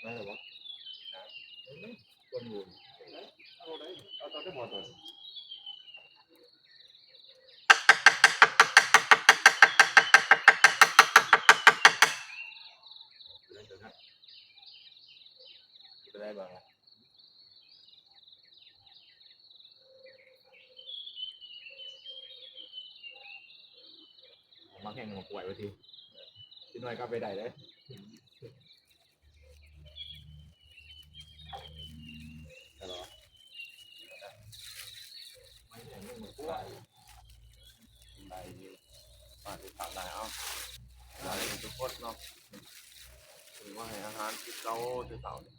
ໄດ້ແລ້ວບໍ່? ນະ ເບິ່ງດູ ເອົາໄດ້ ເອົາຕໍ່ໄດ້ບໍ່? ໄດ້ບໍ່? ມັກແຮງໝາກກ້ວຍວ່າຕິ ຊິໜ້ອຍກໍເອົາໄປໄດ້ເດ້. ໄດ້ບໍ່? ໄດ້ຢູ່ ປາດທີ່ຂາດໄດ້ ເອົາ ຫຼາຍທຸກຄົນເນາະ ເພິ່ນມາໃຫ້ອາຫານຄືເກົ່າແຕ່ເຊົ້ານີ້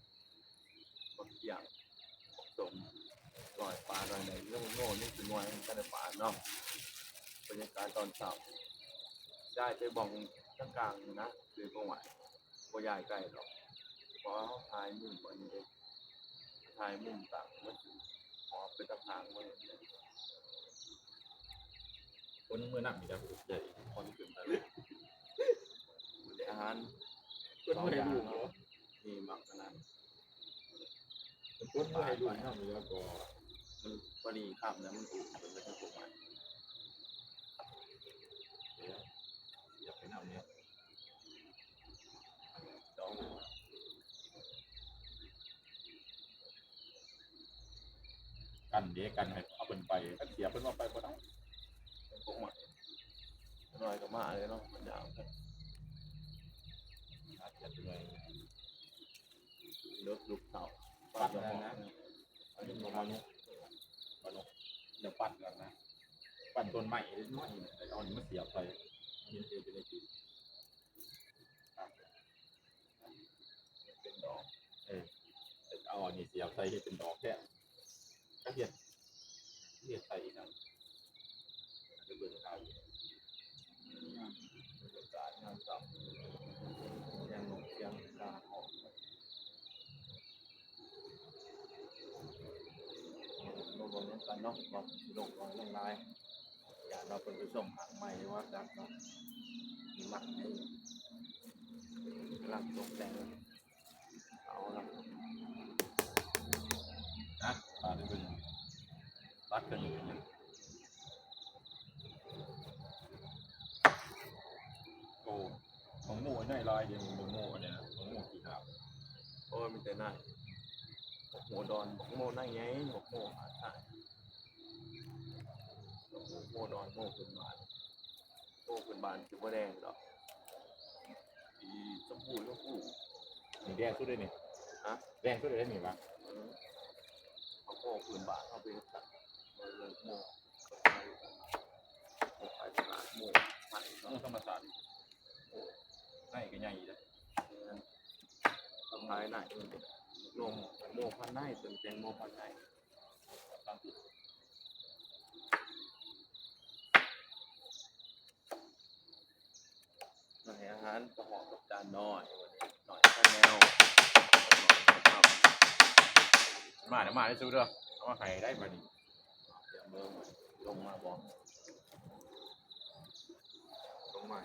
ບັກຫຍ້າງ ບັກສົ້ມ ກ້ອຍປາ ກ້ອຍໄດ້ ໂອ້ ຍັງເປັນໜ່ວຍ ຍັງບໍ່ທັນໄດ້ປານເນາະ. ບັນຍາກາດຕອນເຊົ້າ ຍ້າຍໄປບ່ອນກາງໆ ນີ້ນະ ຄືບໍ່ໄຫວ ບໍ່ຍ້າຍໄກດອກ ເພາະວ່າເຮົາຖ່າຍມຸມອັນນີ້ເດ້ ຖ່າຍມຸມຕ່າງ ມັນຊິຫອບໄປຕາມທາງ ບໍ່ເຫັນເດ້. ຄົນເມືອນຳນີ້ລະ ໃຫຍ່ ຄວັນຂຶ້ນໄປເລີຍ ອາຫານ ຄົນເມືອໃຫ້ລູກເນາະ ມີໝາກອັນນັ້ນ ຄົນເມືອໃຫ້ລູກນຳ ແລ້ວກໍມັນພໍດີຄ່ຳນະ ມັນອຸ ເພິ່ນກໍຈະບໍ່ມັກ ຢາກໄປນຳເນາະ. ກັນເດ້ ກັນໃຫ້ເອົາເພິ່ນໄປ ຄັນເສຍເພິ່ນວ່າໄປບໍ່ໄດ້ ເພິ່ນບໍ່ມັກ ນ້ອຍກໍມາເລີຍເນາະ ມັນຍາວ ເລິກລຸກເຊົ້າ ປັດແລ້ວນະ ອັນນີ້ບໍ່ມານຸ ມານຸ ດຽວປັດກ່ອນນະ ປັດຕົ້ນໄມ້ນ້ອຍ ເອົາອັນນີ້ມາສຽບໃສ່ ເຮັດ ເຮັດ ເຮັດ ເຮັດ ເປັນດອກ ເອີ ເອົາອັນນີ້ສຽບໃສ່ເຮັດເປັນດອກແທ້ ກະເຮັດ ເຮັດໃສ່ອີກນັ້ນ ໄປເບິ່ງຂ່າວຢູ່ ບັນຍາກາດຍາມເຊົ້າ ສຽງນົກສຽງກາຮ້ອງ ລົງເບິ່ງນຳກັນເນາະ ວ່າຊິລົງຫຼາຍ ຢ້ານວ່າເພິ່ນໄປສົ່ງພະໃໝ່ ຫຼືວ່າຈັກເນາະ ມີໝາກໃໝ່ ກຳລັງຕົກແຕ່ງ ເອົາລະ ນະ ປາດເພິ່ນ ປັດເພິ່ນ ໂອ້ ບັກໂມໃນຫຼາຍເດ້ ບັກໂມອັນນີ້ນະ ບັກໂມຂີ້ຫາບ ໂອ້ຍ ມີແຕ່ໃນ ບັກໂມດອນ ບັກໂມໃນໃຫຍ່ ບັກໂມຫາດຊາຍ ໂມດອນ ໂມພື້ນບ້ານ ໂມພື້ນບ້ານຊິບໍ່ແດງດອກ ສີຊົມພູ ຊົມພູ ນີ້ແດງສຸດເດ້ນີ້ ຮະ ແດງສຸດເດ້ນີ້ຫວາ ເອີ ເອົາໂມພື້ນບ້ານເຮົາໄປເຮັດກັນ ໂມ ໂມ ໂມຂາຍຕະຫຼາດ ໂມໄທເນາະ ໂມທຳມະຊາດ ໂມໃນກໍໃຫຍ່ເດ້ ແມ່ນ ເຂົາຂາຍໃນ ໂມ ໂມພັນໃນ ເປັນແຕງໂມພັນໃນ ໃຫ້ອາຫານປາຫອມກັບຈານນ້ອຍ ນ້ອຍຊາແນວ ມາເດີ ມາເດີ ສູ້ເດີ ເອົາມາໃຫ້ໄດ້ບາດນີ້ ເບິ່ງ ລົງມາບໍ່ ລົງມາ